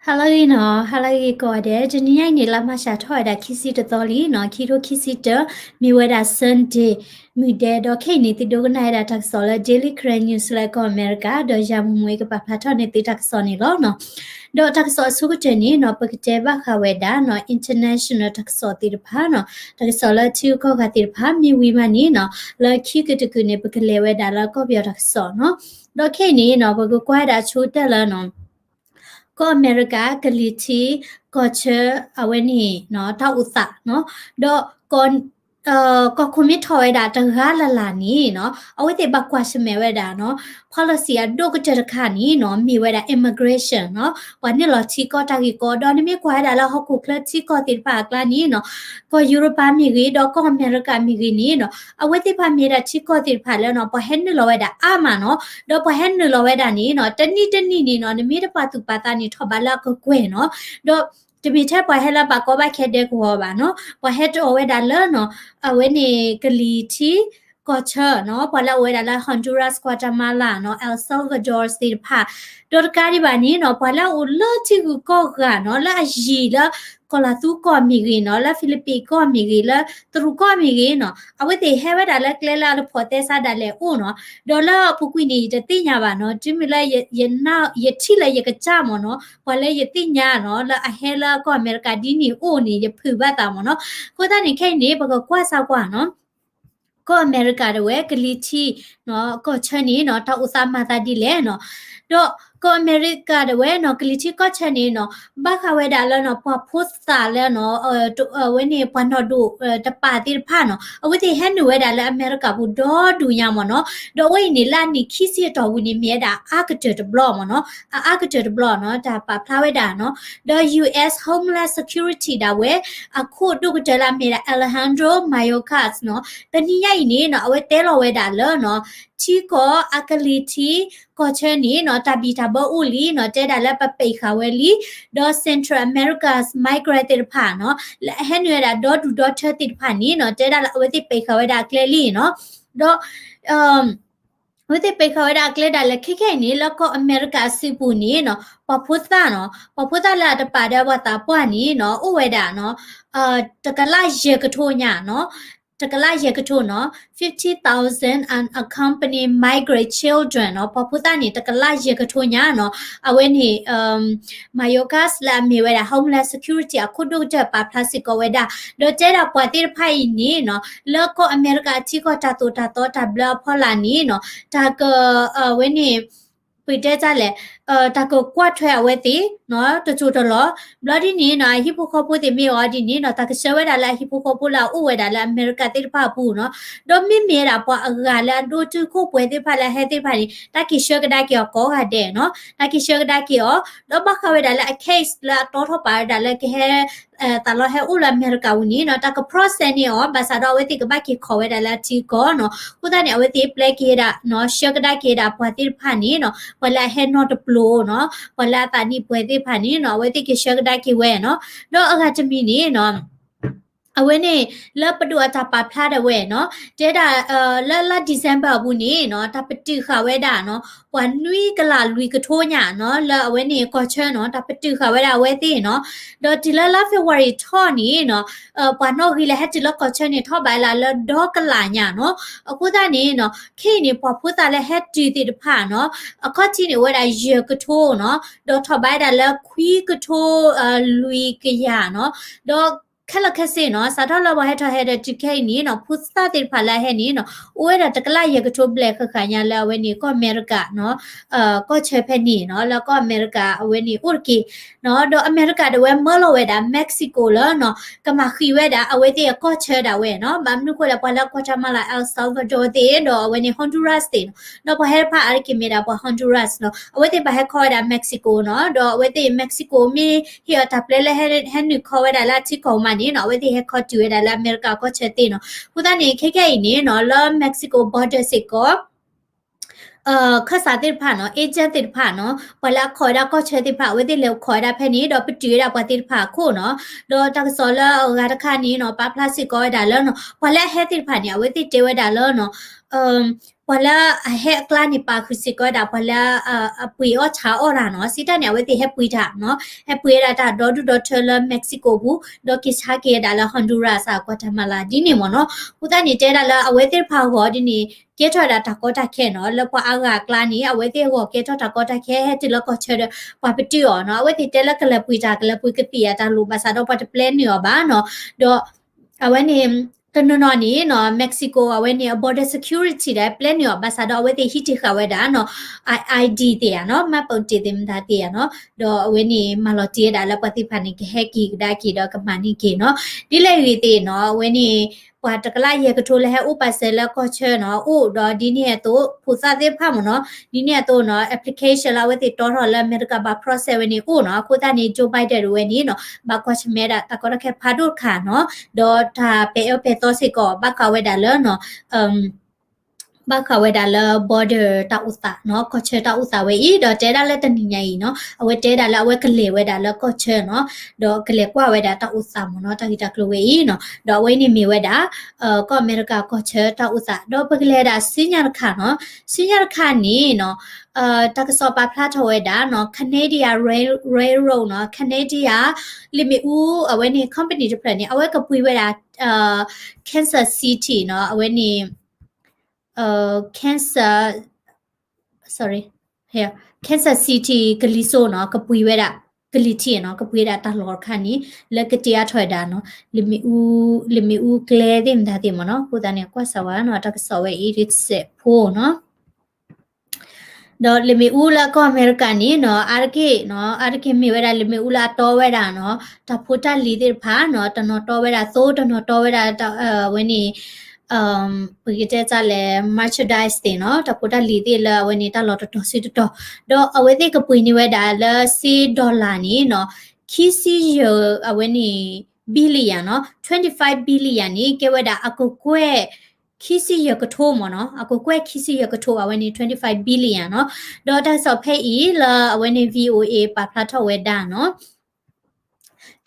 ဟါလၢအဂ့ၤနီၤ, ဟါလၢအဂ့ၤကိးဂၤဒဲး, တနံၤညါအံၤန့ၣ် လါမၢ်ၡးထီၣ်ဝဲဒၣ်ခံဆံတသီလံနီၤ, ခံထိခံဆံတၢ, မ့ၢ်ဝဲဒၣ် Sunday မုၢ်ဒဲး, ဒီးခဲအံၤန့ၣ် သုဒိကနၣ်ဝဲဒၣ်တၢ်ကစီၣ်လၢ Daily Karen News လၢကီၢ်အမဲရကၤ, ဒီးယၤမူမူကပာ်ဖျါထီၣ်န့ၢ်သုတၢ်ကစီၣ်န့ၣ်လီၤနီၤ. ဒီးတၢ်ကစီၣ်အဆိကတၢၢ်န့ၣ်နီၤ ပကတဲဘၣ်ဃးဝဲဒၣ်နီၤ international တၢ်ကစီၣ်သ့ၣ်တဖၣ်နီၤ, တၢ်ကစီၣ်လၢထံဂုၤကီၢ်ဂၤသ့ၣ်တဖၣ် မ့ၢ်ဝံၤမးန့ၣ်နီၤ လၢခံကတကုာ်န့ၣ် ပကလဲၤဝဲဒၣ်လၢကီၢ်ပယီၤတၢ်ကစီၣ်နီၤ. ဒီးခဲအံၤန့ၣ်နီၤ ပကကွၢ်ဝဲဒၣ်ဆိကတၢၢ်လၢနီၤ ကီၢ်အမဲရကၤ ကလံၤထံး ကီၢ်ဆၢ အဝဲန့ၣ်နီၤ တၢ်အိၣ်သးနီၤ, ဒီးကီၢ် ကီၢ်ခိၣ်မ့ၢ်ထီၣ်ဝဲဒၣ်တဂၤလၢ်လၢ်န့ၣ်နီၤ အဝဲသ့ၣ်ဘၣ်ကွၢ်ဆၢၣ်မဲာ်ဝဲဒၣ်နီၤ policy အဒိၣ်ကတၢၢ်တခါန့ၣ်နီၤ မ့ၢ်ဝဲဒၣ် immigration နီၤ, ပှၤနုာ်လီၤထံကီၢ်တၢ်ဂ့ၢ်ကီ, ဒီးနမ့ၢ်ကွၢ်ဝဲဒၣ်လၢဟီၣ်ခိၣ်ချၢထံကီၢ်သ့ၣ်တဖၣ်အကျါန့ၣ်နီၤ ကီၢ်ယူရပၤမ့ၢ်ဂ့ၤ ဒီးကီၢ်အမဲရကၤမ့ၢ်ဂ့ၤန့ၣ်နီၤ အဝဲသ့ၣ်တဖၣ်မ့ၢ်ဝဲဒၣ်ထံကီၢ်သ့ၣ်တဖၣ်လၢနီၤ ပှၤဟဲနုာ်လီၤဝဲဒၣ်အါမးနီၤ, ဒီးပှၤဟဲနုာ်လီၤဝဲဒၣ်န့ၣ်နီၤ တနံၣ်တနံၣ်န့ၣ်နီၤ နမ့ၢ်တပာ်သူၣ်ပာ်သးန့ၣ် ထီၣ်ဘးလၢအကကွဲၢ်နီၤ, ဒီးတမ့ၢ်ထဲပှၤဟဲလၢဘၣ်ကီဘၣ်ခဲဒဲကဝီၤဘၣ်နီၤ, ပှၤဟဲတအိၣ်ဝဲဒၣ်လၢနီၤ အဝဲန့ၣ်ကလံၤထံး ကီၢ်ဆၢနီၤ, ပှၤလၢအအိၣ်ဝဲဒၣ်လၢ Honduras, Guatemala နီၤ, El Salvador သ့ၣ်တဖၣ်, ဒီးတကးဒံးဘၣ်န့ၣ်နီၤ ပှၤလၢအအိၣ်လၢထံဂုၤကီၢ်ဂၤနီၤ လၢအယံၤလၢ ကီၢ်လၤသူကီၢ်မ့ၢ်ဂ့ၤနီၤ, လၢ Philippines ကီၢ်မ့ၢ်ဂ့ၤ, လၢတရူးကီၢ်မ့ၢ်ဂ့ၤနီၤ, အဝဲသ့ၣ်ဟဲဝဲဒၣ်လၢကျဲလၢအတဖိးသဲစးဒၣ်လဲာ်အိၣ်နီၤ, ဒီးလၢအပူၤကွံာ်န့ၣ် ယတသ့ၣ်ညါဘၣ်နီၤ, တုၤမ့ၢ်လၢယ ယ ယထံၣ်လၢယကစၢ်မ့ၢ်နီၤ, ပှၤလၢယသ့ၣ်ညါနီၤ လၢအဟဲလၢကီၢ်အမဲရကၤဒ်န့ၣ်အိၣ်န့ၣ် ယဖုးဘၣ်သးမ့ၢ်နီၤ, အဃိသတးန့ၣ် ခဲအံၤန့ၣ် ပကကွၢ်စၢ်ကွၢ်နီၤ ကီၢ်အမဲရကၤဒၣ်ဝဲ ကလံၤထံးနီၤ ကီၢ်ဆၢန့ၣ်နီၤ တၢ်အိၣ်သးမၤသးဒ်လဲၣ်နီၤ, ဒီးကီၢ်အမဲရကၤဒၣ်ဝဲနီၤ ကလံၤထံးကီၢ်ဆၢန့ၣ်နီၤ ဘၣ်ဃးဝဲဒၣ်လၢနီၤ ပှၤဖိသၣ်လၢနီၤ အဝဲန့ၣ် ပှၤနီၢ်ဒိၣ်တပၤသ့ၣ်တဖၣ်နီၤ အဝဲသ့ၣ်ဟဲနုာ်ဝဲဒၣ်လၢအမဲရကၤပူၤဒီဒူၣ်ညါမ့ၢ်နီၤ, ဒီးအဝဲအံၤန့ၣ် လၢအနံၣ်ခံဆံအတီၢ်ပူၤန့ၣ် မ့ၢ်ဝဲဒၣ်အအါကတၢၢ်တဘျီမ့ၢ်နီၤ, အအါကတၢၢ်တဘျီနီၤ တၢ်ပာ်ဖျါဝဲဒၣ်နီၤ, ဒီး ယူႇအၢတ်ၣ် Homeland Security ဒၣ်ဝဲ အခိၣ်ဒိၣ်ကတၢၢ်လၢအမ့ၢ်ဒၣ် Alejandro Mayorkas နီၤ, တနံၤညါအံၤန့ၣ်နီၤ အဝဲတဲလီၤဝဲဒၣ်လၢနီၤ ထံကီၢ်အကလံၤထံးကီၢ်ဆၢန့ၣ်နီၤ တၢ်ဘံၣ်တၢ်ဘၢအိၣ်လံနီၤ, တဲဒၣ်လၢပပံးဃာ်ဝဲလံ, ဒီး Central America's migrant သ့ၣ်တဖၣ်နီၤလၢအဟဲနုာ်ဝဲဒၣ်ဒီဒူၣ်ဒီထၢသ့ၣ်တဖၣ်န့ၣ်နီၤ တဲဒၣ်လၢအဝဲသ့ၣ်ပံးဃာ်ဝဲဒၣ်အကျဲလံနီၤ, ဒီး အဝဲသ့ၣ်ပံးဃာ်ဝဲဒၣ်အကျဲဒၣ်လဲာ် ခဲခဲအံၤန့ၣ် လၢကီၢ်အမဲရကၤအစုပူၤန့ၣ်နီၤ ပှၤဖိသၣ်နီၤ ပှၤဖိသၣ်လၢအတပာ်ဒီးပှၤသးပှၢ်န့ၣ်နီၤ အိၣ်ဝဲဒၣ်နီၤ တကလးယဲၢ်ကထိညါနီၤ, တကလးယဲၢ်ကထိနီၤ fifty thousand unaccompanied migrant children နီၤ, ပှၤဖိသၣ်န့ၣ် တကလးယဲၢ်ကထိညါနီၤ, အဝဲန့ၣ် Mayorkas လၢအမ့ၢ်ဝဲဒၣ် Homeland Security အခိၣ်ဒိၣ်ကတၢၢ်ပာ်ဖျါစ့ၢ်ကီးဝဲဒၣ်, ဒီးတဲဒၣ်ပှၤသ့ၣ်တဖၣ်အံၤန့ၣ်နီၤ လၢကီၢ်အမဲရကၤအထံကီၢ်တၢ်သိၣ်တၢ်သီတၢ်ဘျၢအဖီလာ်န့ၣ်နီၤ တၢ်က အဝဲန့ၣ် ပတဲတၢ်လဲၣ် တၢ်ကကွၢ်ထွဲအဝဲသ့ၣ်နီၤ တစိၢ်တလီၢ်, ဘျီဒ်န့ၣ်နီၤ အဟံၣ်ဖိဃီဖိသ့ၣ်မ့ၢ်အီၤဒ်န့ၣ်နီၤ တၢ်ကဆှၢဝဲဒၣ်လၢအဟံၣ်ဖိဃီဖိလၢအအိၣ်ဝဲဒၣ်လၢအမဲရကၤသ့ၣ်တဖၣ်အပူၤနီၤ, ဒီးမ့မ့ၢ်ဝဲဒၣ်ပှၤအဂၤလၢအဒိၣ်တုာ်ခိၣ်ပှဲၤသ့ၣ်တဖၣ်လၢအဟဲသ့ၣ်တဖၣ်န့ၣ် တၢ်က့ၤဆှၢကဒါက့ၤအီၤကိးဂၤဒဲးနီၤ, တၢ်က့ၤဆှၢကဒါက့ၤအီၤ, ဒီးဘၣ်ဃးဝဲဒၣ်လၢအ case လၢအတီထီၣ်ပာ်ဝဲဒၣ်လၢကဟဲ သးလီဟဲအိၣ်လၢအမဲရကၤပူၤန့ၣ်နီၤ တၢ်က process န့ၢ်အီၤ ဘၣ်ဆၣ်ဒီးအဝဲသ့ၣ်ကဘၣ်က့ၤခိးဝဲဒၣ်လၢအထံကီၢ်နီၤ, အဃိသတးန့ၣ် အဝဲသ့ၣ်ပျဲက့ၤဝဲဒၣ်နီၤ ဆှၢကဒါက့ၤဝဲဒၣ်ပှၤသ့ၣ်တဖၣ်န့ၣ်နီၤ ပှၤလၢအဟဲနီတပျိၤနီၤ ပှၤလၢအသးနံၣ်ပှဲၤသ့ၣ်တဖၣ်န့ၣ်နီၤ အဝဲသ့ၣ်က့ၤဆှၢကဒါက့ၤဝဲနီၤ, ဒီးအဂၤတမံၤန့ၣ်နီၤ အဝဲန့ၣ် လၢပဒိၣ်အတၢ်ပာ်ဖျါဒၣ်ဝဲနီၤ တဲဒၣ် လၢလါ December အပူၤန့ၣ်နီၤ တၢ်ပတုာ်ဃာ်ဝဲဒၣ်နီၤ ပှၤနွံကလးလွံၢ်ကထိညါနီၤ လၢအဝဲန့ၣ်ကီၢ်ဆၢနီၤ တၢ်ပတုာ်ဃာ်ဝဲဒၣ်အဝဲသ့ၣ်နီၤ, ဒီးတုၤလၢလါ February ထီၣ်န့ၣ်နီၤ ပှၤနီၣ်ဂံၢ်လၢဟဲတုၤလၢကီၢ်ဆၢန့ၣ် ထီၣ်ဘးလၢလၢဒီကလးညါနီၤ, အဃိသတးန့ၣ်နီၤ ခဲအံၤန့ၣ် ပှၤဖိသၣ်လၢဟဲတုၤသ့ၣ်တဖၣ်နီၤ အခီၣ်ထံးန့ၣ်အိၣ်ဝဲဒၣ်ယဲၢ်ကထိနီၤ ဒီးထီၣ်ဘးဝဲဒၣ်လၢခွံကထိ လွံၢ်ကယၤနီၤ, ဒီးခဲလၢာ်ခဲဆ့နီၤ စးထီၣ်လၢပှၤဟဲထီၣ်ဟဲဒီးတုၤခဲအံၤန့ၣ်နီၤ ဖိသၣ်သ့ၣ်တဖၣ်လၢအဟဲန့ၣ်နီၤ အိၣ်ဝဲဒၣ်တကလးယဲၢ်ကထိဘျဲၣ်ဃၣ်ဃၣ်ညါလၢအဝဲန့ၣ် ကီၢ်အမဲရကၤနီၤ ကီၢ်ဆၢဖဲန့ၣ်နီၤ လၢကီၢ်အမဲရကၤအဝဲန့ၣ်အိၣ်တက့ၢ်နီၤ, ဒီးအမဲရကၤဒၣ်ဝဲမၢလီၤဝဲဒၣ် Mexico လၢနီၤ ကမၤဃံးဝဲဒၣ်အဝဲသ့ၣ်အကီၢ်ဆၢဒၣ်ဝဲနီၤ, ဘၣ်မနုၤဃိလဲၣ် ပှၤလၢ Guatemala, El Salvador သ့ၣ် ဒီးအဝဲန့ၣ် Honduras သ့ၣ်နီၤ, ဒီးပှၤဟဲတဖၣ်အါတက့ၢ်မ့ၢ်ဒၣ်ပှၤ Honduras နီၤ, အဝဲသ့ၣ်ဘၣ်ဟဲခီဝဲဒၣ် Mexico နီၤ, ဒီးအဝဲသ့ၣ် Mexico မ့ၢ်ဟ့ၣ်အီၤတၢ်ပျဲလၢဟဲနုာ်ခီဝဲဒၣ်လၢအထံကီၢ်မးန့ၣ်နီၤ အဝဲသ့ၣ်ဟဲခီတုၤဝဲဒၣ်လၢအမဲရကၤကီၢ်ဆၢသ့ၣ်နီၤ, အဃိသတးန့ၣ် ခဲခဲအံၤန့ၣ်နီၤ လၢ Mexico border စ့ၢ်ကီး ခၢၣ်စးသ့ၣ်တဖၣ်နီၤ agent သ့ၣ်တဖၣ်နီၤ ပှၤလၢအခိးဝဲဒၣ်ကီၢ်ဆၢသ့ၣ်တဖၣ် အဝဲသ့ၣ်လဲၤခိးဝဲဒၣ်ဖဲန့ၣ် ဒီးပတုာ်ဝဲဒၣ်ပှၤသ့ၣ်တဖၣ်အခိၣ်နီၤ, ဒီးတၢ်ကစီၣ်လၢအဂၤတခါန့ၣ်နီၤ ပာ်ဖျါစ့ၢ်ကီးဝဲဒၣ်လၢနီၤ ပှၤလၢအဟဲသ့ၣ်တဖၣ်န့ၣ် အဝဲသ့ၣ်တဲဝဲဒၣ်လၢနီၤ ပှၤလၢအဟဲအကျါန့ၣ် ပာ်ဃုာ်စ့ၢ်ကီးဝဲဒၣ် ပှၤလၢအပှ့ၤအီၣ်ဆါအီၣ်တၢ်နီၤ, စံးတၢ်န့ၣ် အဝဲသ့ၣ်ဟဲပှ့ၤတၢ်နီၤ, ဟဲပှ့ၤဝဲဒၣ်တၢ်ဒီဒူၣ်ဒီထၢလၢ Mexico ပူၤ, ဒီးက့ၤဆါက့ၤဝဲဒၣ်လၢ Honduras အ Guatemala ဒ်န့ၣ်မ့ၢ်နီၤ. အဃိသတးန့ၣ် တဲဒၣ်လၢအဝဲသ့ၣ်တဖၣ်အဂီၢ်ဒ်န့ၣ် ကဲထီၣ်ဝဲဒၣ်တၢ်ကီတၢ်ခဲနီၤ, လၢပှၤအါဂၤအကျါန့ၣ် အဝဲသ့ၣ်အဂီၢ်ကဲထီၣ်တၢ်ကီတၢ်ခဲ ဟဲတုၤလၢကီၢ်ဆၢဒီး ပှၤပတုာ်အီၤနီၤ, အဝဲသ့ၣ်တဲလၢကလဲၤပှ့ၤတၢ် ကလဲၤပှ့ၤကသံၣ်အတၢ်လိၣ်ဘၣ်ဆၣ်ဒီး ပှၤတပျဲနုာ်အီၤဘၣ်နီၤ, ဒီး အဝဲန့ၣ် တနီၤနီၤန့ၣ်နီၤ Mexico အဝဲန့ၣ် အ border security ဒီးပျဲနုာ်အီၤဘၣ်ဆၣ်ဒီး အဝဲသ့ၣ်ဟံးတ့ၢ်ဃာ်ဝဲဒၣ်နီၤ ID သ့ၣ်ဧါနီၤ, မှတ်ပုံတင်သ့ၣ်မတၤသ့ၣ်ဧါနီၤ, ဒီးအဝဲန့ၣ် မၤလီၤတံၢ်ဝဲဒၣ်လၢပှၤသ့ၣ်တဖၣ်န့ၣ် ကဟဲက့ၤကဒါက့ၤဒီးကမၤန့ၢ်က့ၤနီၤ, ဒ်လဲၣ်ဂ့ၤသ့ၣ်နီၤ, အဝဲန့ၣ် ပှၤတကလးယဲၢ်ကထိလၢဟဲအိၣ်ပာ်စၢၤလၢကီၢ်ဆၢနီၤ အိၣ်ဒီးဒ်န့ၣ်အသိး ဖိသၣ်သ့ၣ်တဖၣ်မ့ၢ်နီၤ, ဒ်န့ၣ်အသိးနီၤ application လၢအဝဲသ့ၣ်တီထီၣ်လၢအမဲရကၤဘၣ် process ဝဲန့ၣ်အိၣ်နီၤ, အဃိသတးန့ၣ် Joe Biden ဝဲန့ၣ်နီၤ ဘၣ်ကွၢ်ဆၢၣ်မဲာ်ဒၣ်တၢ်ကီတၢ်ခဲဖးဒိၣ်တခါနီၤ, ဒီးတၢ်ပဲာ်အၢပဲာ်သီစ့ၢ်ကီး ဘၣ်ဃးဝဲဒၣ်လၢနီၤ ဘၣ်ဃးဝဲဒၣ်လၢ border တၢ်အိၣ်သးနီၤ, ကီၢ်ဆၢတၢ်အိၣ်သးဝဲအံၤ, ဒီးတဲဒၣ်လၢတနံၤညါအံၤနီၤ အဝဲတဲဒၣ်လၢအဝဲကလဲၤဝဲဒၣ်လၢကီၢ်ဆၢနီၤ, ဒီးကလဲၤကွၢ်ဝဲဒၣ်တၢ်အိၣ်သးမ့ၢ်နီၤ, တၢ်ဂ့ၢ်တၢ်ကျိၤဝဲအံၤနီၤ, ဒီးအဝဲန့ၣ်မ့ၢ်ဝဲဒၣ် ကီၢ်အမဲရကၤကီၢ်ဆၢတၢ်အိၣ်သး, ဒီးပကလဲၤဒၣ်ဆူညါတခါနီၤ, ဆူညါတခါန့ၣ်နီၤ တၢ်ကစီၣ်ပာ်ဖျါထီၣ်ဝဲဒၣ်နီၤ Canadian Rail- Railroad နီၤ, Canadian လ့ၣ်မ့ၣ်အူ အဝဲန့ၣ် company တဖျၢၣ်န့ၣ် အဝဲကပှ့ၤဝဲဒၣ် Kansas City နီၤ, အဝဲန့ၣ် Kansas, sorry, Kansas City ကလံၤစိးနီၤ, ကပှ့ၤဝဲဒၣ် ကလံၤထံးနီၤ, ကပှ့ၤဝဲဒၣ်တၢ်လီၢ်တခါန့ၣ် လၢကတ့အါထီၣ်ဝဲဒၣ်နီၤ လ့ၣ်မ့ၣ်အူ, လ့ၣ်မ့ၣ်အူကျဲသ့ၣ်မတၤသ့ၣ်မ့ၢ်နီၤ, အဃိသတးန့ၣ် ကွၢ်စၢ်ဝဲနီၤ တၢ်ကစီၣ်ဝဲအံၤ ဒ်စဲးဖိနီၤ ဒီးလ့ၣ်မ့ၣ်အူလၢကီၢ်အမဲရကၤန့ၣ်နီၤ အါတက့ၢ်နီၤ, အါတက့ၢ်မ့ၢ်ဝဲဒၣ်လ့ၣ်မ့ၣ်အူလၢအတီဝဲဒၣ်နီၤ, တၢ်ဖိတၢ်လံၤသ့ၣ်တဖၣ်နီၤ, တနီၤတီဝဲဒၣ်သိ, တနီၤတီဝဲဒၣ် ဝဲန့ၣ် ပကတဲတၢ်လဲၣ် merchandise သ့ၣ်နီၤ, တၢ်ဖိတၢ်လံၤသ့ၣ်လၢအဝဲန့ၣ် တၢ်လီၢ်တတီၤဆူတတီၤ, ဒီးအဝဲသ့ၣ်ကပှ့ၤန့ၢ်ဝဲဒၣ်လၢစ့ dollar န့ၣ်နီၤ, ခံဆံယဲၢ် အဝဲန့ၣ် billion နီၤ, twenty five billion န့ၣ် ကဲဝဲဒၣ်အကကွဲၢ် ခံဆံယဲၢ်ကထိမ့ၢ်နီၤ, အကကွဲၢ်ခံဆံယဲၢ်ကထိ အဝဲန့ၣ် twenty five billion နီၤ, ဒီးတၢ်ကစီၣ်ဖဲအံၤလၢအဝဲန့ၣ် VOA ပာ်ဖျါထီၣ်ဝဲဒၣ်နီၤ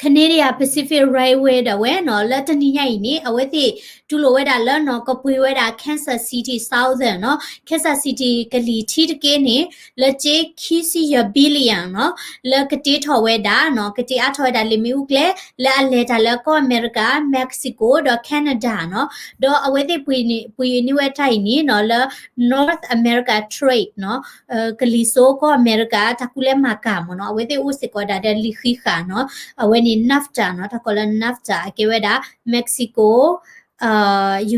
Canadian Pacific Railway ဒၣ်ဝဲနီၤ, လၢတနံၤညါအံၤန့ၣ် အဝဲသ့ၣ်တူၢ်လိာ်ဝဲဒၣ်လၢနီၤ ကပှ့ၤဝဲဒၣ် Kansas City Southern နီၤ, Kansas City ကလံၤထံးတက့ၢ်န့ၣ် လၢစ့ခံဆံယဲၢ် billion နီၤ, လၢကတ့ထီၣ်ဝဲဒၣ်နီၤ, ကတ့အါထီၣ်ဝဲဒၣ်လ့ၣ်မ့ၣ်အူကျဲ လၢအလဲၤတၢ်လၢကီၢ်အမဲရကၤ, Mexico ဒီး Canada နီၤ, ဒီးအဝဲသ့ၣ်ပှ့ၤန့ၢ်ဝဲတၢ်အံၤန့ၣ်နီၤ လၢ North America Trade နီၤ, ကလံၤစိးကီၢ်အမဲရကၤ တၢ်ကူၣ်လဲၤမၤကၤမ့ၢ်နီၤ, အဝဲသ့ၣ်အိၣ်စ့ၢ်ကီးဒၣ်ဒီးလံာ်ဃံးဃာ်နီၤ, အဝဲန့ၣ် NAFTA နီၤ, တၢ်ကိးလၢ NAFTA ကဲဝဲဒၣ် Mexico,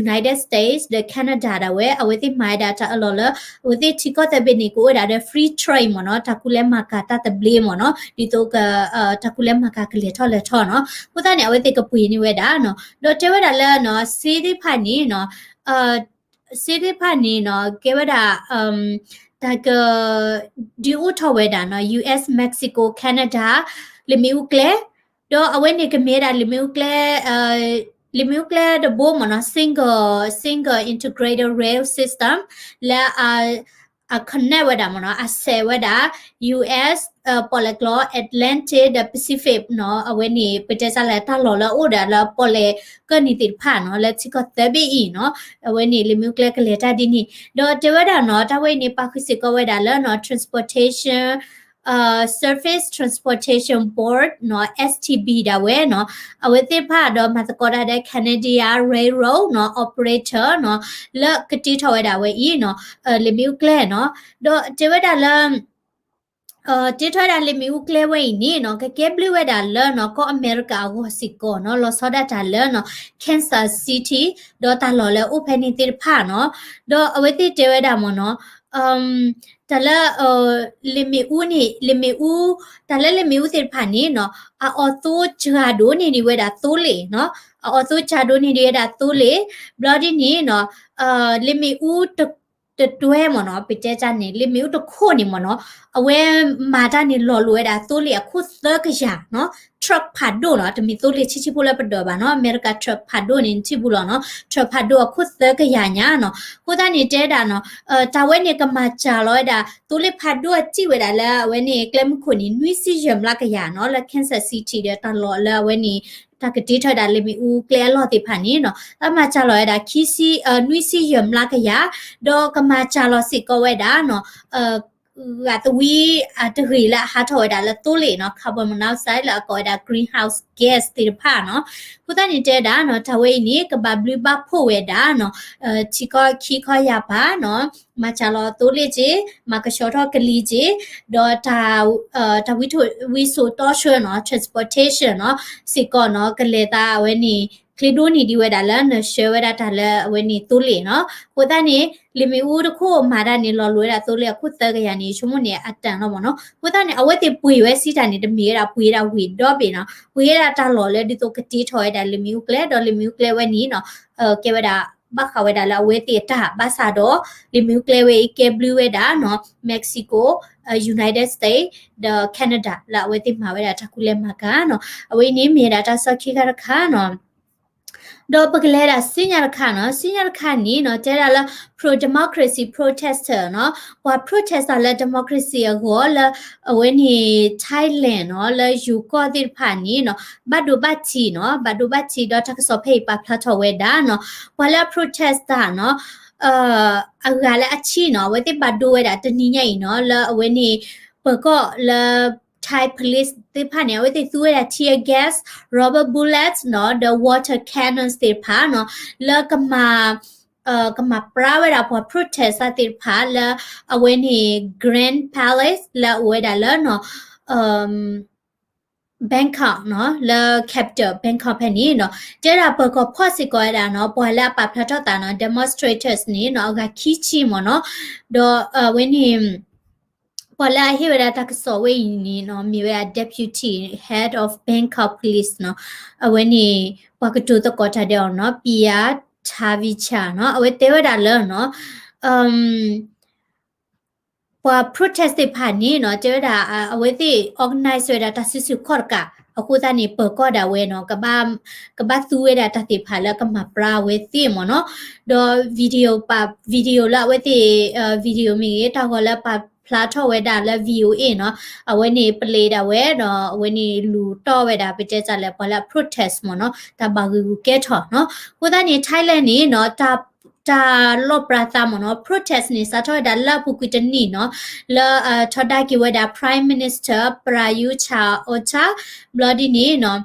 United States ဒီး Canada ဒၣ်ဝဲ, အဝဲသ့ၣ်မၤဝဲဒၣ်တၢ်အၢၣ်လီၤလၢ အဝဲသ့ၣ်ထံကီၢ်သၢဘ့ၣ်န့ၣ် ကအိၣ်ဝဲဒၣ်ဒီး free trade မ့ၢ်နီၤ, တၢ်ကူၣ်လဲၤမၤကၤတၢ်သဘျ့မ့ၢ်နီၤ, ဒ်သိး တၢ်ကူၣ်လဲၤမၤကၤကလဲၤထီၣ်လဲၤထီနီၤ, အဃိသတးန့ၣ် အဝဲသ့ၣ်ကပှ့ၤန့ၢ်ဝဲဒၣ်နီၤ, ဒီးတဲဝဲဒၣ်လၢနီၤ စ့သ့ၣ်တဖၣ်န့ၣ်နီၤ စ့သ့ၣ်တဖၣ်န့ၣ်နီၤ ကဲဝဲဒၣ် တၢ်က ဒုးအိၣ်ထီၣ်ဝဲဒၣ်နီၤ US Mexico Canada လ့ၣ်မ့ၣ်အူကျဲ, ဒီးအဝဲန့ၣ်ကမ့ၢ်ဝဲဒၣ်လ့ၣ်မ့ၣ်အူကျဲ လ့ၣ်မ့ၣ်အူကျဲတဘိမ့ၢ်နီၤ single single integrated rail system လၢ အ connect ဝဲဒၣ်မ့ၢ်နီၤ အဆဲးဝဲဒၣ် US ပီၣ်လဲၣ်ကျီ Atlantic ဒီး Pacific နီၤ အဝဲန့ၣ် ပတဲစ့ၢ်လၢတၢ်လီၢ်လၢအအိၣ်ဒီးလၢပီၣ်လဲၣ်ကၢၢ်နံၤသ့ၣ်တဖၣ်နီၤ လၢထံကီၢ်သၢဘ့ၣ်အံၤနီၤ အဝဲန့ၣ် လ့ၣ်မ့ၣ်အူကျဲကလဲၤတၢ်ဒ်န့ၣ် ဒီးတဲဝဲဒၣ်နီၤ တၢ်ဝဲအံၤန့ၣ် ပာ်ဃုာ်စ့ၢ်ကီးဝဲဒၣ်လၢနီၤ transportation Surface Transportation Board နီၤ STB ဒၣ်ဝဲနီၤ အဝဲသ့ၣ်တဖၣ်ဒီးမၤသကိးတၢ်ဒီး Canadian Railroad နီၤ operator နီၤ လၢကတ့ထီၣ်ဝဲဒၣ်ဝဲအံၤနီၤ လ့ၣ်မ့ၣ်အူကျဲနီၤ ဒီးတဲဝဲဒၣ်လၢ တ့ထီၣ်ဝဲဒၣ်လ့ၣ်မ့ၣ်အူကျဲဝဲအံၤန့ၣ်နီၤ ကကဲဘျုးဝဲဒၣ်လၢနီၤ ကီၢ်အမဲရကၤအဂီၢ်စ့ၢ်ကီးနီၤ လီၤဆီဒၣ်တၢ်လၢနီၤ Kansas City ဒီးတၢ်လီၢ်လၢအအိၣ်ဖဲန့ၣ်သ့ၣ်တဖၣ်နီၤ ဒီးအဝဲသ့ၣ်တဲဝဲဒၣ်မ့ၢ်နီၤ တၢ်လၢ လ့ၣ်မ့ၣ်အူန့ၣ် လ့ၣ်မ့ၣ်အူ တၢ်လၢလ့ၣ်မ့ၣ်အူသ့ၣ်တဖၣ်န့ၣ်နီၤ အအီၣ်သိစှၤဒိၣ်န့ၢ်ဒံးဝဲဒၣ်သိလ့ၣ်နီၤ အအီၣ်သိစှၤဒိၣ်န့ၢ်ဒံးဝဲဒၣ်သိလ့ၣ် ဘျီဒ်န့ၣ်နီၤ လ့ၣ်မ့ၣ်အူ တတွဲမ့ၢ်နီၤ ပတဲတၢ်န့ၣ် လ့ၣ်မ့ၣ်အူတခိၣ်န့ၣ်မ့ၢ်နီၤ အဝဲမၤတၢ်န့ၣ်လီၤလိာ်ဝဲဒၣ်သိလ့ၣ်အခိၣ်သၢကယၤနီၤ truck ဖးဒိၣ်နီၤ, တမ့ၢ်သိလ့ၣ်ဆံးဆံးဖိလၢပဒိးဘၣ်နီၤ, အမဲရကၤ truck ဖးဒိၣ်န့ၣ် နထံၣ်ဘူးလီၤနီၤ, truck ဖးဒိၣ်အခိၣ်သၢကယၤညါနီၤ. အဃိသတးန့ၣ်တဲဒၣ်နီၤ, တၢ်ဝဲန့ၣ် ကမၤစှၤလီၤဝဲဒၣ် သိလ့ၣ်ဖးဒိၣ်အစံၣ်ဝဲဒၣ်လၢအဝဲန့ၣ် ကျဲမုၢ်ခိၣ်န့ၣ် နွံဆံယဲၢ်မျးကယၤနီၤ, လၢ Kansas City ဒီးတၢ်လီၢ်လၢအဝဲန့ၣ် တၢ်ကတ့ထီၣ်ဝဲဒၣ်လ့ၣ်မ့ၣ်အူကျဲအလီၢ်သ့ၣ်တဖၣ်န့ၣ်နီၤ, တၢ်မၤစှၤလီၤဝဲဒၣ် ခံဆံ, နွံဆံယဲၢ်မျးကယၤ, ဒီးကမၤစှၤလီၤစ့ၢ်ကီးဝဲဒၣ်နီၤ ဂာ်သဝံအတဂ့ၤလၢအဟးထီၣ်ဝဲဒၣ်လၢသိလ့ၣ်နီၤ, carbon monoxide လၢအကိးဝဲဒၣ် greenhouse gas သ့ၣ်တဖၣ်နီၤ. အဃိသတးန့ၣ်တဲဒၣ်နီၤ, တၢ်ဝဲအံၤန့ၣ် ကဘၣ်ဘျုးဘၣ်ဖှိၣ်ဝဲဒၣ်နီၤ, ထံကီၢ်ခံကီၢ်ယၤပၤနီၤ, မၤစှၤလီၤသိလ့ၣ်က့ၤ, မၤကဆှီထီၣ်ကလံၤက့ၤ, ဒီးတၢ် တၢ်ဝံစိာ်တီဆှၢနီၤ, transportation နီၤ, စ့ၢ်ကီးနီၤ, ကလဲၤသးအဝဲန့ၣ် ချ့ဒိၣ်န့ၢ်ဒံးဝဲဒၣ်လၢ နဆှၢဝဲဒၣ်တၢ်လၢအဝဲန့ၣ်သိလ့ၣ်နီၤ. အဃိသတးန့ၣ် လ့ၣ်မ့ၣ်အူတခိၣ်မၤတၢ်န့ၣ် လီၤလိၤဝဲဒၣ်သိလ့ၣ်အခိၣ်သၢကယၤန့ၣ် ယဆိကမိၣ်န့ၣ် အတန်လီၤမ့ၢ်နီၤ. အဃိသတးန့ၣ် အဝဲသ့ၣ်ပှ့ၤဝဲစံးတၢ်န့ၣ် တမ့ၢ်ဝဲဒၣ်ပှ့ၤဝဲဒၣ်ဝ့ၢ်ဒီဘ့ၣ်နီၤ, ပှ့ၤဝဲဒၣ်တၢ်လီၢ်လၢဒ်သိးကတ့ထီၣ်ဝဲဒၣ်လ့ၣ်မ့ၣ်အူကျဲ, ဒီးလ့ၣ်မ့ၣ်အူကျဲဝဲန့ၣ်နီၤ, ကဲဝဲဒၣ် ဘၣ်ဃးဝဲဒၣ်လၢအဝဲသ့ၣ်အတၢ်ဘၣ်ဆၣ်ဒီး လ့ၣ်မ့ၣ်အူကျဲဝဲအံၤကဲဘျုးဝဲဒၣ်နီၤ Mexico, United States ဒီး Canada လၢအဝဲသ့ၣ်မၤဝဲဒၣ်တၢ်ကူၣ်လဲၤမၤကၤနီၤ. အဝဲအံၤန့ၣ်မ့ၢ်ဝဲဒၣ်တၢ်စီၣ်ခံခါတခါနီၤ. ဒီးပကလဲၤဒၣ်စံညါတခါနီၤ, စံညါတခါန့ၣ်နီၤ တဲဒၣ်လၢ pro democracy protester နီၤ, ပှၤ protest တၢ်လၢ democracy အဂီၢ်လၢ အဝဲန့ၣ် Thailand နီၤ, လၢယိၤကီၢ်သ့ၣ်တဖၣ်န့ၣ်နီၤ, ဘၣ်ဒိဘၣ်ထံးနီၤ, ဘၣ်ဒိဘၣ်ထံး ဒီးတၢ်ကစီၣ်ဖဲအံၤပာ်ဖျါထီၣ်ဝဲဒၣ်နီၤ, ပှၤလၢအ protest တၢ်နီၤ အဂၤလၢအဆံနီၤ, အဝဲသ့ၣ်ဘၣ်ဒိဝဲဒၣ်တနံၤညါအံၤနီၤ, လၢအဝဲန့ၣ် ပၢၤကီၢ်လၢ Thai police သ့ၣ်တဖၣ်န့ၣ် အဝဲသ့ၣ်သူဝဲဒၣ် tear gas, rubber bullets နီၤ, ဒီး water cannons သ့ၣ်တဖၣ်နီၤ, လၢကမၤ ကမၤပြါဝဲဒၣ်ပှၤ protest သ့ၣ်တဖၣ်လၢ အဝဲန့ၣ် Grand Palace လၢအအိၣ်ဝဲဒၣ်လၢနီၤ Bangkok နီၤ, လၢ capital Bangkok ဖဲန့ၣ်နီၤ, တဲဒၣ်ပၢၤကီၢ်ဖီၣ်စ့ၢ်ကီးဝဲဒၣ်နီၤ, ပှၤလၢအပာ်ဖျါထီၣ်သးနီၤ, demonstrators န့ၣ်နီၤ, အဂၤခံဆံမ့ၢ်နီၤ, ဒီးအဝဲန့ၣ် ပှၤလၢအဟ့ၣ်ဝဲဒၣ်တၢ်ကစီၣ်ဝဲအံၤန့ၣ်နီၤ, မ့ၢ်ဝဲဒၣ် Deputy Head of Bangkok Police နီၤ, အဝဲန့ၣ် ပှၤကတိၤသကိးတၢ်ဒီးအီၤနီၤ, Piya Thavicha နီၤ, အဝဲတဲဝဲဒၣ်လၢနီၤ ပှၤ protest သ့ၣ်တဖၣ်န့ၣ်နီၤ, တဲဝဲဒၣ် အဝဲသ့ၣ် organize ဝဲဒၣ်တၢ်စုဆူၣ်ခီၣ်တကး, အဃိသတးန့ၣ် ပၢၤကီၢ်ဒၣ်ဝဲနီၤ, ကဘၣ်သူဝဲဒၣ်တၢ်သ့ၣ်တဖၣ်လၢကမၤပြါအဝဲသ့ၣ်မ့ၢ်နီၤ, ဒီး video ပာ် video လၢအဝဲသ့ၣ် video မ့ၢ်ဂ့ၤ တၢ်ဂီၤလၢပာ်ဖျါထီၣ်ဝဲဒၣ်လၢ VOA နီၤ, အဝဲန့ၣ် play ဒၣ်ဝဲဒီး အဝဲန့ၣ်လူၤတီၢ်ဝဲဒၣ် ပတဲတၢ်လၢပှၤလၢအ protest မ့ၢ်နီၤ, တၢ်ဘၣ်ဂုာ်ဂုာ်ကဲထီၣ်နီၤ. အဃိသတးန့ၣ် Thailand န့ၣ်နီၤ, တၢ်လီၣ်ပြါသးမ့ၢ်နီၤ, protest န့ၣ် စးထီၣ်ဝဲဒၣ်လၢအပူၤကွံာ်တနံၣ်နီၤ, လၢထီဒါက့ၤဝဲဒၣ် Prime Minister Prayut Chan-o-cha ဘျီဒ်န့ၣ်နီၤ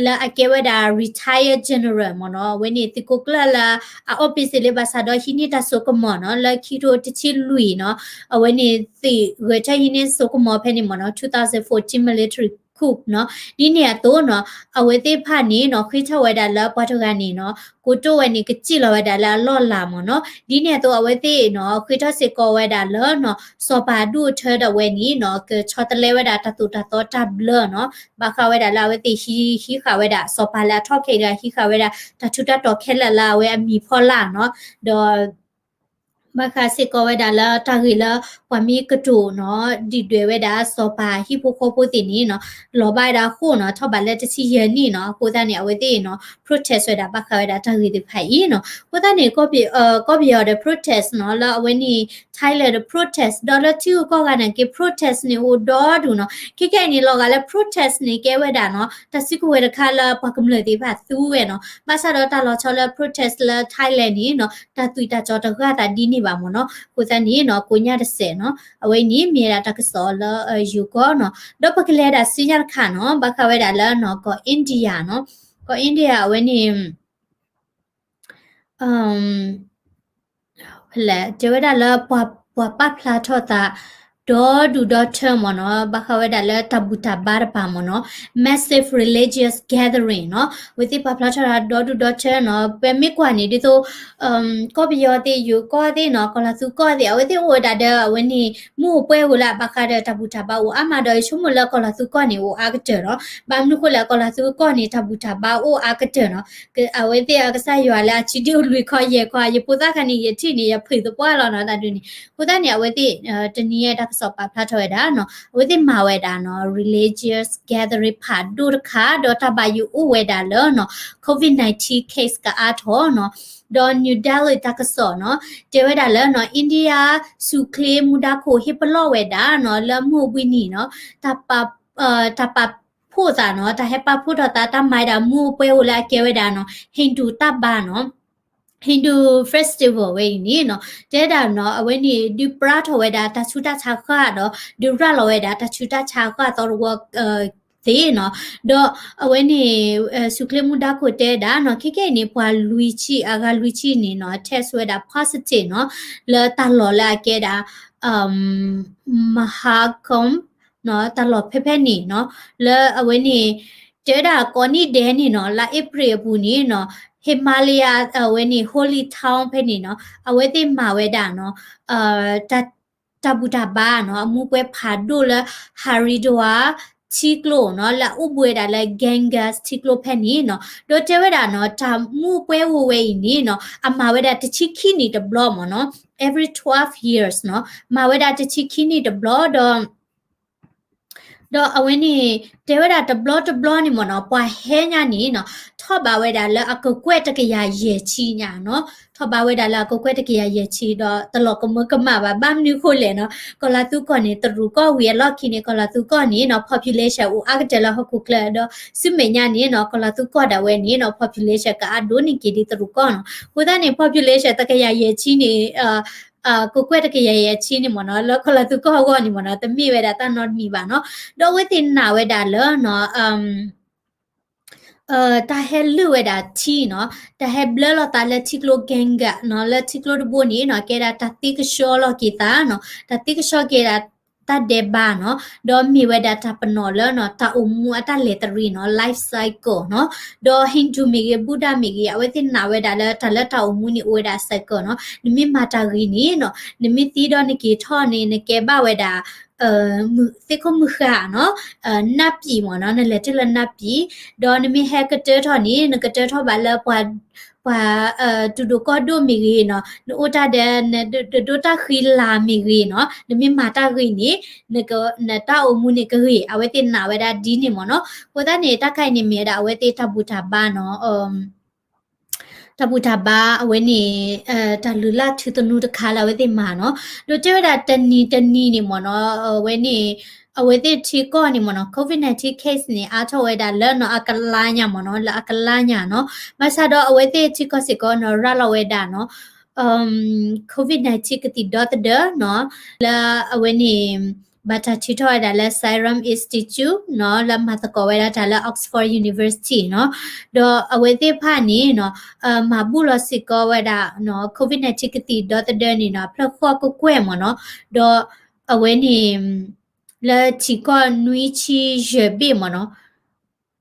လၢအကဲဝဲဒၣ် retired general မ့ၢ်နီၤ, အဝဲန့ၣ်သုးခိၣ်ကျၢၢ်လၢအ office လၢဘၣ်ဆၣ်ဒီးဟံးန့ၢ်တၢ်စိကမီၤနီၤ, လၢခံကထိတဆံလွံၢ်နီၤ, အဝဲန့ၣ်သုးဂဲၤဆၢထၢၣ်ဟံးန့ၢ်စိကမီၤဖဲန့ၣ်မ့ၢ်နီၤ, two thousand fourteen military coup နီၤ, ဒ်န့ၣ်အသိးနီၤ, အဝဲသ့ၣ်တဖၣ်န့ၣ်နီၤ, ဃ့ထီၣ်ဝဲဒၣ်လၢပှၤတဂၤန့ၣ်နီၤ, ကိတိၢ်ဝဲန့ၣ် ကစံၣ်လီၤဝဲဒၣ်လၢအလီၢ်လၤမ့ၢ်နီၤ, ဒ်န့ၣ်အသိးအဝဲသ့ၣ်နီၤ, ဃ့ထီၣ်စ့ၢ်ကီးဝဲဒၣ်လၢနီၤ, စီၤပၤဒူၣ်အထၢဒီးဝဲန့ၣ်နီၤ, ကဆီတလဲဝဲဒၣ်တၢ်သိၣ်တၢ်သီတၢ်ဘျၢနီၤ, ဘၣ်ဃးဝဲဒၣ်လၢအဝဲသ့ၣ်ဟံးဃာ်ဝဲဒၣ် စီၤပၤလၢအထီၣ်ခဲအံၤတဂၤ ဟံးဃာ်ဝဲဒၣ် တၢ်ထူးတၢ်တီၤခဲလၢာ်လၢအဝဲအမံၤဖီလာ်နီၤ, ဒီး ဘၣ်ဃးစ့ၢ်ကီးဝဲဒၣ်လၢတၢ်ဂ့ၢ်လၢ ပှၤမ့ၢ်ကတိၤနီၤ, ဒုၣ်ဒွဲၣ်ဝဲဒၣ် စီၤပၤဟံၣ်ဖိဃီဖိသ့ၣ်န့ၣ်နီၤ, လီၤဘၣ်ဝဲဒၣ်အဃိနီၤ, ထီၣ်ဘးလၢတဆံယဲၢ်နံၣ်နီၤ, အဃိသတးန့ၣ် အဝဲသ့ၣ်နီၤ, protest ဝဲဒၣ်ဘၣ်ဃးဝဲဒၣ်တၢ်ဂ့ၢ်သ့ၣ်တဖၣ်အံၤနီၤ, အဃိသတးန့ၣ် ကီၢ်ပယီၤဒီး protest နီၤ, လၢအဝဲန့ၣ် Thailand ဒီး protest ဒီးလၢထံဂုၤကီၢ်ဂၤနာ်က့ protest န့ၣ်အိၣ်ဒီဒူၣ်နီၤ, ခဲခဲအံၤန့ၣ် လီၤဂာ်လၢ protest န့ၣ် ကဲဝဲဒၣ်နီၤ, တၢ်စုကဝဲၤတခါလၢပှၤကမျၢၢ်သ့ၣ်တဖၣ်သူဝဲနီၤ, ဘၣ်ဆၣ်ဒီးတၢ်လီၤဆီလၢ protest လၢ Thailand န့ၣ်နီၤ, တၢ်သွံၣ်တၢ်စီတဂၤသးဒ်န့ၣ်ဘၣ်မ့ၢ်နီၤ, အဃိသတးန့ၣ်နီၤ, ကိးညါတစဲးနီၤ, အဝဲန့ၣ်မ့ၢ်ဝဲဒၣ်တၢ်ကစီၣ်လၢယိၤကီၢ်နီၤ, ဒီးပကလဲၤဒၣ်စံညါတခါနီၤ, ဘၣ်ဃးဝဲဒၣ်လၢနီၤ, ကီၢ် India နီၤ, ကီၢ် India အဝဲန့ၣ် ဖဲလဲၣ် တဲဝဲဒၣ်လၢ ပှၤပာ်ဖျါထီၣ်သး ဒီဒူၣ်ဒီထၢမ့ၢ်နီၤ, ဘၣ်ဃးဝဲဒၣ်လၢတၢ်ဘူၣ်တၢ်ဘါတပၤမ့ၢ်နီၤ, massive religious gathering နီၤ, အဝဲသ့ၣ်ပာ်ဖျါထီၣ်သးဒီဒူၣ်ဒီထၢနီၤ, ပမ့ၢ်ကွၢ်န့ၣ် ဒ်သိး ကီၢ်ပယီၤသ့ၣ် ယိၤကီၢ်သ့ၣ်နီၤ, ကီၢ်လၤသူကီၢ်သ့ၣ် အဝဲသ့ၣ်အိၣ်ဝဲဒၣ်ဒီး အဝဲန့ၣ် မုၢ်အိၣ်ပှဲၤဂိၤလၢအဘၣ်ဃးဒီးတၢ်ဘူၣ်တၢ်ဘါအိၣ်အါမးဒီး ယဆိကမိၣ်လၢကီၢ်လၤသူကီၢ်န့ၣ် အိၣ်အါကတၢၢ်နီၤ, ဘၣ်မနုၤဃိလဲၣ် ကီၢ်လၤသူကီၢ်န့ၣ် တၢ်ဘူၣ်တၢ်ဘါအိၣ်အါကတၢၢ်နီၤ, အဝဲသ့ၣ်အကစၢ်ယွၤလၢအစုဒုးလွံၢ်ခီယဲၢ်ခီ ယဖိသၣ်ခါန့ၣ် ယထံၣ်န့ၣ် ယဖုၣ်သပှၢ်လီၤနီၤ တၢ်ဒုးန့ၣ်, အဃိသတးန့ၣ် အဝဲသ့ၣ် တနံၤအံၤ ကီၢ်စဲၣ်ပူၤန့ၣ်နီၤ တၢ်ကစီၣ်ပာ်ဖျါထီၣ်ဝဲဒၣ်နီၤ အဝဲသ့ၣ်မၤဝဲဒၣ်နီၤ religious gathering ဖးဒိၣ်တခါ ဒီးတၢ်ဘၣ်ယိၣ်အိၣ်ဝဲဒၣ်လၢနီၤ COVID nineteen case ကအါထီၣ်နီၤ ဒီး New Delhi တၢ်ကစီၣ်နီၤ တဲဝဲဒၣ်လၢနီၤ India ဆူၣ်ချ့မူဒါခိၣ်ဟ့ၣ်ပလီၢ်ဝဲဒၣ်နီၤ လၢမုၢ်အိၣ်ဘှံးနံၤနီၤ တၢ်ပာ် တၢ်ပာ်ဖှိၣ်သးနီၤ တၢ်ဟဲပာ်ဖှိၣ်ထီၣ်သး တၢ်မၤဝဲဒၣ်မူအိၣ်ပှဲၤအိၣ်လၢအကဲဝဲဒၣ်နီၤ Hindu တၢ်ဘါနီၤ Hindu festival ဝဲအံၤန့ၣ်နီၤ တဲဒၣ်နီၤ အဝဲန့ၣ် ဒုးပြါထီၣ်ဝဲဒၣ်တၢ်ဆူးတၢ်ဆါဃၢ်ဒီး ဒုးရၤလီၤဝဲဒၣ်တၢ်ဆူးတၢ်ဆါဃၢ်သီတဝီ သ့နီၤ ဒီးအဝဲန့ၣ် ဆူၣ်ချ့မူဒါခိၣ်တဲဒၣ်နီၤ ခဲကနံၣ်အံၤန့ၣ် ပှၤလွံၢ်ဆံ အဂၤလွံၢ်ဆံန့ၣ်နီၤ test ဝဲဒၣ် positive နီၤ လၢတၢ်လီၢ်လၢအကဲဒၣ် Maha Kumbh နီၤ တၢ်လီၢ်ဖဲဖဲန့ၣ်နီၤ လၢအဝဲန့ၣ် တဲဝဲဒၣ်ကိးနံၣ်ဒဲးန့ၣ်နီၤ လါအ့ဖြ့ၣ်အပူၤန့ၣ်နီၤ Himalaya အဝဲန့ၣ် Holy Town ဖဲန့ၣ်နီၤ အဝဲသ့ၣ်မၤဝဲဒၣ်နီၤ တၢ်ဘူၣ်တၢ်ဘါနီၤ အမူပှဲၤဖးဒိၣ်လၢ Haridwar ထံကျိနီၤ လၢအအိၣ်ဘှံးဝဲဒၣ်လၢ Ganges ထံကျိဖဲန့ၣ်နီၤ ဒီးတဲဝဲဒၣ်နီၤ တၢ်မူပှဲၤအိၣ်ဝဲအံၤန့ၣ်နီၤ အမၤဝဲဒၣ်တဆံခံနံၣ်တဘျီမ့ၢ်နီၤ every twelve years နီၤ မၤဝဲဒၣ်တဆံခံနံၣ်တဘျီဒီး ဒီးအဝဲန့ၣ် တဲဝဲဒၣ်တဘျီတဘျီန့ၣ်မ့ၢ်နီၤ ပှၤဟဲညါန့ၣ်နီၤ ထီၣ်ဘးဝဲဒၣ်လၢအကကွဲၢ်တကယၤယဲၢ်ဆံညါနီၤ ထီၣ်ဘးဝဲဒၣ်လၢအကကွဲၢ်တကယၤယဲၢ်ဆံဒီး တလီၤကမၢကမၣ်ဘၣ် ဘၣ်မနုၤဃိလဲၣ်နီၤ ကီၤလၤသူကီၢ်န့ၣ် တရူးကီၢ်ဝံၤအလီၢ်ခံန့ၣ် ကီၤလၤသူကီၢ်န့ၣ်နီၤ population အိၣ်အါကတၢၢ်လၢဟီၣ်ခိၣ်ချၢဒီး ဆူမဲာ်ညါန့ၣ်နီၤ ကီၤလၤသူကီၢ်ဒၣ်ဝဲန့ၣ်နီၤ population ကအါဒိၣ်န့ၢ်က့ၤဒ်တရူးကီၢ်နီၤ အဃိသတးန့ၣ် population တကယၤယဲၢ်ဆံန့ၣ် ကကွဲၢ်တကယၤယဲၢ်ဆံန့ၣ်မ့ၢ်နီၤ လၢကီၤလၤသူကီၢ်အဂီၢ်န့ၣ်မ့ၢ်နီၤ တမ့ၢ်ဝဲဒၣ်တၢ်နီတမံၤဘၣ်နီၤ ဒီးအဝဲသ့ၣ်နာ်ဝဲဒၣ်လၢနီၤ တၢ်ဟဲလုၢ်ဝဲဒၣ်ထံနီၤ တၢ်ဟဲဘျၢလီၤသးလၢထံကျိ Ganges နီၤ လၢထံကျိတဘိန့ၣ်နီၤ ကဲဒၣ်တၢ်သ့ကဆှီလီၤက့ၤသးနီၤ တၢ်သ့ကဆှီက့ၤဒၣ်တၢ်ဒဲးဘးနီၤ ဒီးမ့ၢ်ဝဲဒၣ်တၢ်ပနီၣ်လၢနီၤ တၢ်အိၣ်မူအတၢ်လဲၤတရံးနီၤ life cycle နီၤ ဒီး Hindu မ့ၢ်ဂ့ၤ Buddha မ့ၢ်ဂ့ၤ အဝဲသ့ၣ်နာ်ဝဲဒၣ်လၢတၢ်လၢတၢ်အိၣ်မူန့ၣ်အိၣ်ဝဲဒၣ် cycle နီၤ နမ့ၢ်မၤတၢ်ဂ့ၤန့ၣ်နီၤ နမ့ၢ်သံဒီးနက့ၤထီၣ်န့ၣ် နကဲဘၣ်ဝဲဒၣ် သ့ၣ်ခိၣ်မုၢ်ဃၢ်နီၤ နၢ်ပံာ်မ့ၢ်နီၤ နလဲၤတ့ၢ်လၢနၢ်ပံာ် ဒီးနမ့ၢ်ဟဲကတၢၢ်ထီၣ်န့ၣ် နကတၢၢ်ထီၣ်ဘၣ်လၢပှၤ ပှၤ တူၢ်ဒိၣ်ကီၢ်ဒိၣ်မ့ၢ်ဂ့ၤနီၤ နအိၣ်တၢ်ဒီး နဒိးတၢ်ဃံလၤမ့ၢ်ဂ့ၤနီၤ နမ့ၢ်မၤတၢ်ဂ့ၤန့ၣ် နတၢ်အိၣ်မူန့ၣ်ကဂ့ၤ အဝဲသ့ၣ်နာ်ဝဲဒၣ်ဒ်န့ၣ်မ့ၢ်နီၤ အဃိသတးန့ၣ် တၢ်ခါအံၤန့ၣ်မ့ၢ်ဝဲဒၣ်အဝဲသ့ၣ်တၢ်ဘူၣ်တၢ်ဘါနီၤ တၢ်ဘူၣ်တၢ်ဘါအဝဲန့ၣ် တၢ်လုၢ်လၢ်ထူသနူတခါလၢအဝဲသ့ၣ်မၤနီၤ ဒီးတဲဝဲဒၣ်တနံၤတနံၤန့ၣ်မ့ၢ်နီၤ အဝဲန့ၣ် အဝဲသ့ၣ်ထံကီၢ်န့ၣ်မ့ၢ်နီၤ COVID nineteen case န့ၣ် အါထီၣ်ဝဲဒၣ်လၢနီၤ အကလါညါမ့ၢ်နီၤ လၢအကလါညါနီၤ ဘၣ်ဆၣ်ဒီးအဝဲသ့ၣ်ထံကီၢ်စ့ၢ်ကီးနီၤ ရၤလီၤဝဲဒၣ်နီၤ COVID nineteen ကသံၣ်ဒီသဒၢနီၤ လၢအဝဲန့ၣ် ဘၣ်တၢ်ထုးထီၣ်ဝဲဒၣ်လၢ Serum Institute နီၤ လၢမၤသကိးဝဲဒၣ်တၢ်လၢ Oxford University နီၤ ဒီးအဝဲသ့ၣ်တဖၣ်န့ၣ်နီၤ မၤဘူၣ်လီၤစ့ၢ်ကီးဝဲဒၣ်နီၤ COVID nineteen ကသံၣ်ဒီသဒၢန့ၣ်နီၤ အဖျၢၣ်ဃီၣ်ကကွဲၢ်မ့ၢ်နီၤ ဒီးအဝဲန့ၣ် လၢထံကီၢ်နွံဆံယဲၢ်ဘ့ၣ်မ့ၢ်နီၤ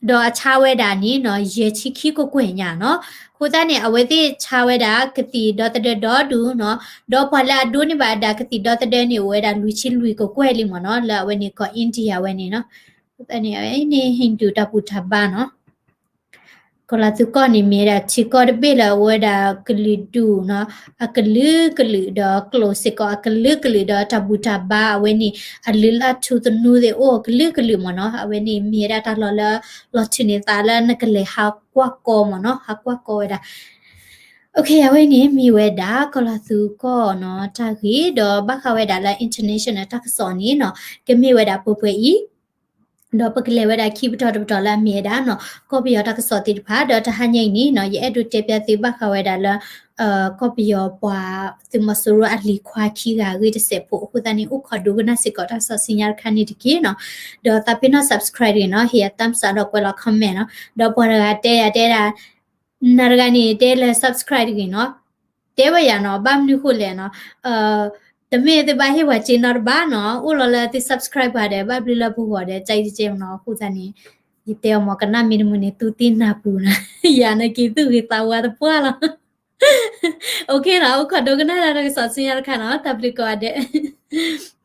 ဒီးအဆါဝဲဒၣ်န့ၣ်နီၤ ယဲၢ်ဆံခံကကွဲၢ်ညါနီၤ အဃိသတးန့ၣ် အဝဲသ့ၣ်ဆါဝဲဒၣ်ကသံၣ်ဒီသဒၢဒီဒူၣ်နီၤ ဒီးပှၤလၢအဒိးန့ၢ်ဘၣ်ဝဲဒၣ်ကသံၣ်ဒီသဒၢန့ၣ် အိၣ်ဝဲဒၣ်လွံၢ်ဆံလွံၢ်ကကွဲၢ်လံမ့ၢ်နီၤ လၢအဝဲန့ၣ်ကီၢ် India ဝဲန့ၣ်နီၤ အဃိသတးန့ၣ် အဝဲန့ၣ် Hindu တၢ်ဘူၣ်တၢ်ဘါနီၤ ကီၤလၤသူကီၢ်န့ၣ် မ့ၢ်ဝဲဒၣ်ထံကီၢ်တဘ့ၣ်လၢအအိၣ်ဝဲဒၣ်ကလုာ်ဒူၣ်နီၤ အကလုာ်ကလုာ်ဒီးကျိာ်စ့ၢ်ကီးအကလုာ်ကလုာ်ဒီးတၢ်ဘူၣ်တၢ်ဘါအဝဲန့ၣ် အလုၢ်လၢ်ထူသနူသ့ၣ်အိၣ်ကလုာ်ကလုာ်မ့ၢ်နီၤ အဝဲန့ၣ်မ့ၢ်ဝဲဒၣ်တၢ်လီၢ်လၢ လီၤထုးန့ၢ်သးလၢနကလဲၤဟးကွၢ်ကီမ့ၢ်နီၤ ဟးကွၢ်ကီဝဲဒၣ် အဝဲန့ၣ်မ့ၢ်ဝဲဒၣ် ကီၤလၤသူကီၢ်နီၤ တၢ်ဂ့ၢ်ဒီးဘၣ်ဃးဝဲဒၣ်လၢ international တၢ်ကစီၣ်န့ၣ်နီၤ ကမ့ၢ်ဝဲဒၣ်ပှဲၤပှဲၤအံၤ ဒီးပကလဲၤဝဲဒၣ်ခံပတီၢ်တပတီၢ်လၢအမ့ၢ်ဝဲဒၣ်နီၤ ကီၢ်ပယီၤတၢ်ကစီၣ်သ့ၣ်တဖၣ် ဒီးတဟါညါအံၤန့ၣ်နီၤ ယအဲၣ်ဒိးတဲပျၢ်သုဘၣ်ဃးဝဲဒၣ်လၢ ကီၢ်ပယီၤပှၤသုးမီၤစိရိၤအလံၤခွါခံဂၤအဂ့ၢ်တစဲးဖိ အဃိသတးန့ၣ် အိၣ်ခိးဒိကနၣ်စ့ၢ်ကီးတၢ်ကစီၣ်ဆူညါတခါန့ၣ်တက့ၢ်နီၤ ဒီးသးပ့ၤနီၣ် subscribe တဂ့ၤနီၤ ဟ့ၣ်ယၤ thumbs up ဒီးကွဲးလီၤ comment နီၤ ဒီးပှၤတဂၤတဲယၤတဲဒၣ် နၤတဂၤန့ၣ် တဲလၢ subscribe တဂ့ၤနီၤ တဲဝဲယၤနီၤ ဘၣ်မနုၤဃိလဲၣ်နီၤ တမ့ၢ်သုဘၣ်ဟ့ၣ်ပှၤစ့နီတဘၣ်နီၤ အိၣ်လီၤလၢသု subscribe ပှၤဒီး ဘၣ်ဘျုးလၢပဂီၢ်ဒီး ကဲကဲနီၤ အဃိသတးန့ၣ် ယတဲအီၤမ့ၢ်ကနၣ်မ့ၢ်တမုာ်န့ၣ် သူၣ်သ့ၣ်နၢ်ပူၤနီၤ ယၤန့ၣ်က့ၤသူၣ်ဂ့ၤသးဝါသပှၢ်လီၤ OK နီၤ အိၣ်ခိးဒိကနၣ်တၢ်ကစီၣ်ဆူညါတခါနီၤ တၢ်ဘျုးကိးဂၤဒဲး